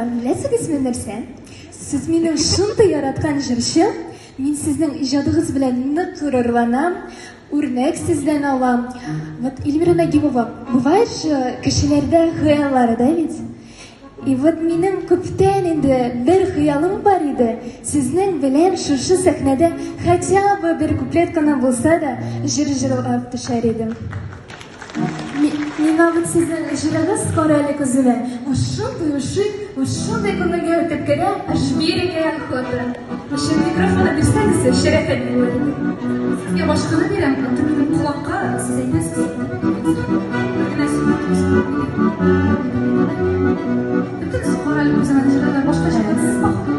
Нагимова, беләсегезме нәрсә? Сез минем шундый яраткан җырчым, мин сезнең иҗадыгыз белән нык горурланам, үрнәк сездән алам. Вот, Эльмира Нагимова, бывает же кешеләрдә хыяллары, да ведь? И вот минем күптән инде бер хыялым бар иде, сезнең белән шушы сәхнәдә хотя бы бер куплет кына булса да җыр җырлап төшәр идем. Миңа вот сезнең җырыгыз карале күземә. Ул шундый ошый, ул шундый күңелгә үтеп керә, аж бирергә охота. Өчен микрофонны бирсәгез, шәрәфәт булыр иде. Сезгә башканы бирәм, аты минем колакка, сез әйтәсез. Бер генә секунд. Бөтенесе карале күземә җырларда башка җырларсыз походу.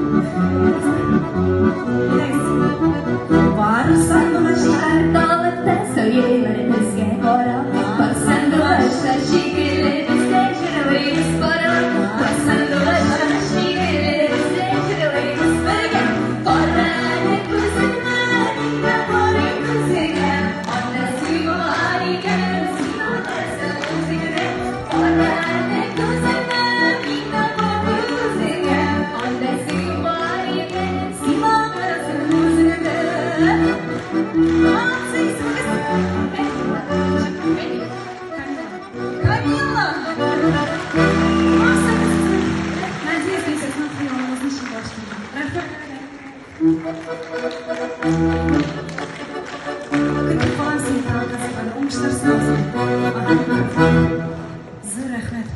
Бар сандугачлар Талыкта сөйлиләр безгә карап, Бар сандугачлар шикелле без дә җырлыйбыз парлап. Бар сандугачлар шикелле без дә җырлыйбыз бергә. Кара әле күземә, мин дә карыйм күзеңә. Анда син бар икән, син аласың үзеңне. Кара әле күземә, мин дә карыйм күзеңә. Анда син бар икән, син аласың үзеңне. Камилла! Надеюсь, мин сезнең хыялыгызны чынга ашырдым. Рәхмәт. Көтеп калам сине провокацияләрдә. Уңышлар сорагыз. Зур рәхмәт.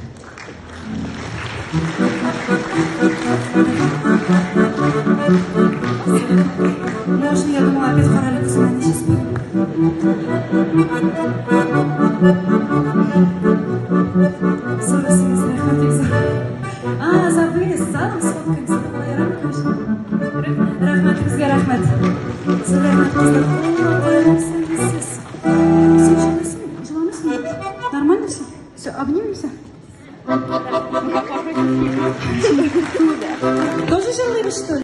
Можно, я думала, опять карале күземә сейчас. Сорасыңыз, рәхмәт бик зур. А, забыли, с залом сфоткаемся. Думала, я рано, конечно. Рәхмәтегезгә рәхмәт. Зур рәхмәт, кызлар. Исәнмесез. Син җыламыйсың? Җыламыйсың? Нормально все? Все, обнимемся? Тоже җырлыйбыз, что ли?